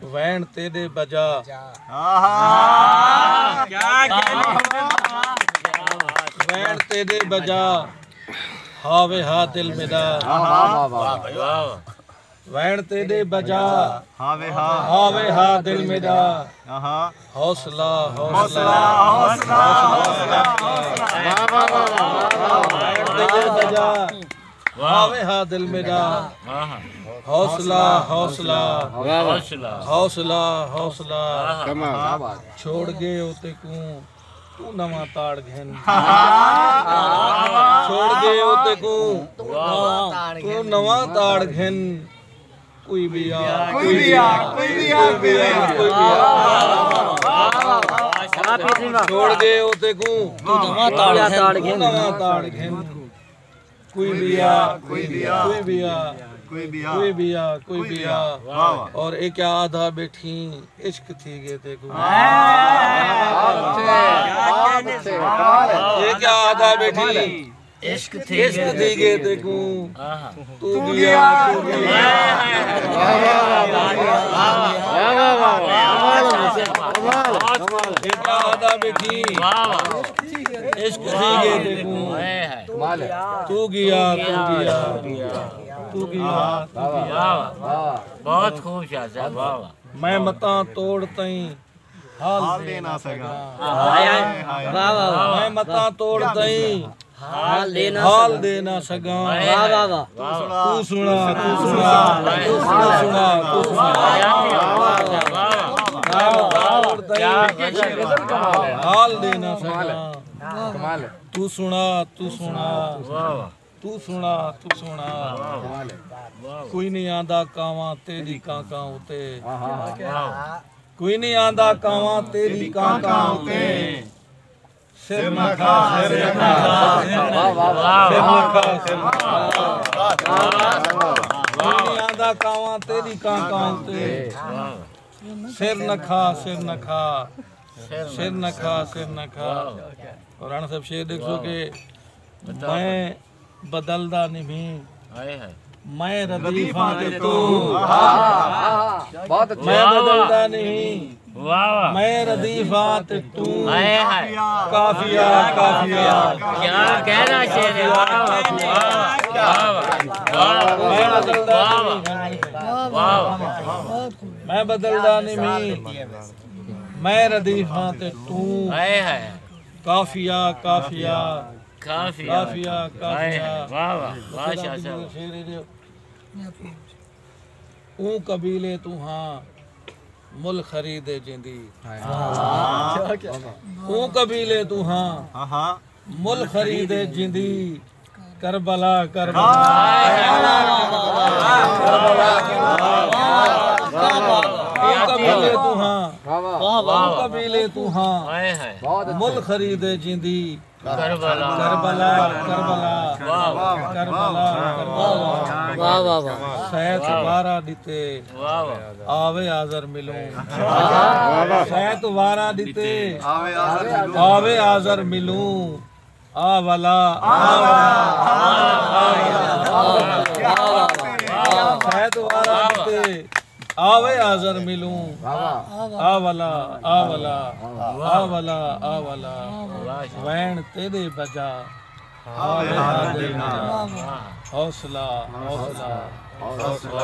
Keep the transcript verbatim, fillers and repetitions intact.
وین تیݙے بجا، وین تیݙے بجا، ہاوے ہا دل میݙا۔ وین تیݙے بجا، ہاوے ہا دل میݙا۔ حوصلہ، حوصلہ، حوصلہ، حوصلہ۔ وین تیݙے بجا، ہاوے ہا دل میݙا۔ حوصلہ، حوصلہ، حوصلہ، حوصلہ۔ چھوڑ ڳئے او تیکوں، توں نواں تاڑ گھن۔ چھوڑ ڳئے او تیکوں، توں نواں تاڑ گھن۔ کوئی بھی آ، کوئی بھی آ، کوئی بھی آ، کوئی بھی آ۔ چھوڑ ڳئے او تیکوں، توں نواں تاڑ گھن۔ کوئی بھی آ، کوئی بھی آ، کوئی بھی آ، کوئی بھی آ، کوئی بھی آ۔ اور اے کیا آہدا ٻیٹھیں، عشق تھی ڳئے تیکوں۔ اے کیا آہدا ٻیٹھیں، عشق تھی ڳئے تیکوں۔ توں ڳیا، توں ڳیا۔ اے کیا آہدا ٻیٹھیں، عشق تھی ڳئے تیکوں۔ توں ڳیا، توں ڳیا، توں ڳیا، توں ڳیا۔ بہت خوب شاہ صاحب، واہ واہ۔ میں متاں توڑ تئیں حال ݙے نہ سڳاں۔ میں متاں توڑ تئیں حال ݙے نہ سڳاں۔ توں سݨا، توں سݨا، توں سݨا، توں سݨا۔ حال ݙے نہ سڳاں۔ توں سݨا، توں سݨا۔ توں سݨا، توں سݨا۔ کوئی نہیں آندا کانواں تیݙی کانکاں اتے۔ کوئی نہیں آندا کانواں تیݙی کانکاں اتے۔ سر نہ کھا، سر نہ کھا۔ سر نہ کھا، سر نہ کھا۔ کوئی نہیں آندا کانواں تیݙی کانکاں اتے۔ سر نہ کھا، سر نہ کھا۔ سر نہ کھا، سر نہ کھا۔ اور رانا صاحب شعر ݙیکھو کہ میں بدلدا نبھیں۔ میں ردیفاں تے توں۔ میں بدلدا نہیں۔ میں ردیفاں تے توں۔ قافیہ، قافیہ۔ کیا کہنا شعر ہے، واہ، واہ، واہ۔ میں بدلدا نہیں۔ میں بدلدا نہیں۔ میں ردیفاں تے توں۔ قافیہ، قافیہ۔ قافیہ، قافیہ۔ واہ، واہ، واہ، شاہ صاحب۔ شعر ہے جو، اوں قبیلے توں ہاں مل خریدے جیندی۔ اوں قبیلے توں ہاں مل خریدے جیندی۔ کربلا، کربلا۔ اوں قبیلے توں ہاں، اوں قبیلے توں ہاں مل خریدے جیندی۔ کربلا، کربلا، کربلا۔ واہ، واہ۔ کربلا، کربلا۔ واہ، واہ، واہ۔ سیت وارا ݙتے، واہ، واہ۔ آوے آزر ملوں۔ سیت وارا ݙتے، آوے آزر ملوں۔ آ ولا، آ ولا۔ سیت وارا ݙتے، آوے آزر ملوں۔ آ ولا، آ ولا، آ ولا، آ ولا۔ وین تیݙے بجا، آوے ہا دل میݙا۔ حوصلہ، حوصلہ، حوصلہ۔